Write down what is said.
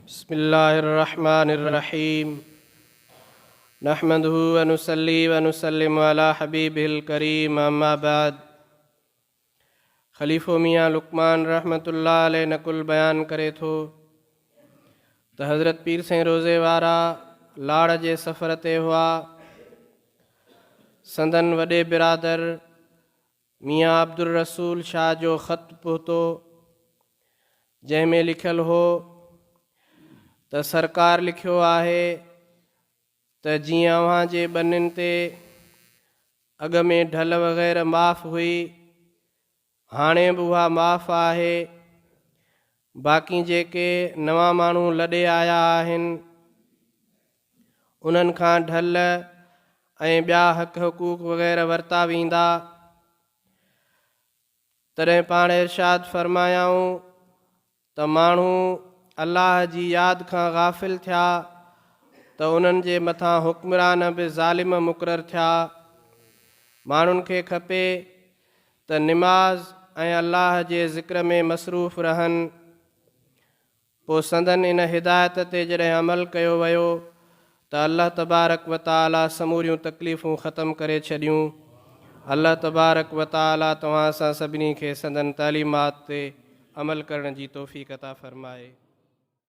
بسم الله الرحمن الرحيم نحمده ونصلي ونسلم على حبيبه الڪريم اما بعد خليفو ميان لقمان رحمة الله عليه نقل بيان ڪري ٿو ته حضرت پير سائين روضي وارا لاڙ جي سفر تي هئا. سندن وڏي برادر ميان عبدالرسول شاهه جو خط پهتو، جنهن ۾ لکيل هو ته سرڪار لکيو آهي ته جيئن اوهان جي ٻنين تي اڳ ۾ ڍل وغيره معاف هئي، هاڻي به اها معاف آهي، باقي جيڪي نوان ماڻهو لڏي آيا آهن، انهن کان ڍل ۽ ٻيا حق حقوق وغيره ورتا ويندا. تڏهن پاڻ ارشاد فرمايائون ته ماڻهو الله جي ياد کان غافل ٿيا ته انهن جي مٿان حڪمران به ظالم مقرر ٿيا. ماڻهن کي کپي ته نماز ۽ الله جي ذڪر ۾ مصروف رهن. پوء سندن ان هدايت تي جڏهن عمل ڪيو ويو ته الله تبارڪ و تعالي سموريون تڪليفون ختم ڪري ڇڏيون. الله تبارڪ و تعالي توهان اسان سڀني کي سندن تعليمات تي عمل ڪرڻ جي توفيق عطا فرمائي.